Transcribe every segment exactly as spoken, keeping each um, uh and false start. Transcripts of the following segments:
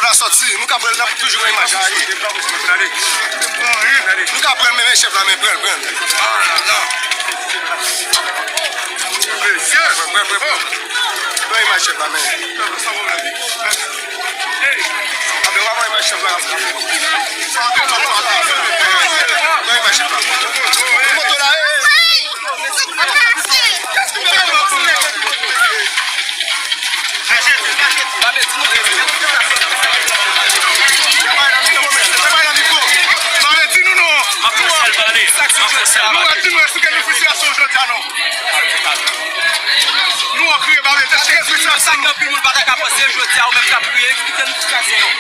Sòti, nou ka pran l nan pou toujou wè imaj la ye. Nou ka pran l, men, men chèf la, men pran l, pran l. Pran, pran, pran, pran. Pran imaj chèf la, men. Apre, w ap pran imaj chèf la. Pran imaj chèf la. Moto la, e, e. Nou an kriye, Babe, te kriye sou sa. Sa gen anpil moun pa ta ka panse jodi a, ou menm k ap kriye, eksplike nou sitiyasyon an.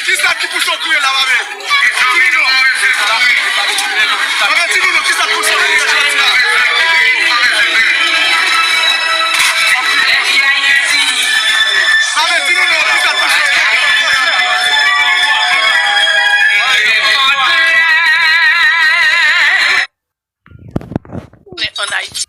Kisa ki pouse w kriye la, Babe? Di nou non. Babe, di nou non, kisa ki pouse w kriye jodi a? Babe, di nou non, kisa ki pouse w kriye? Nèt ann Ayiti.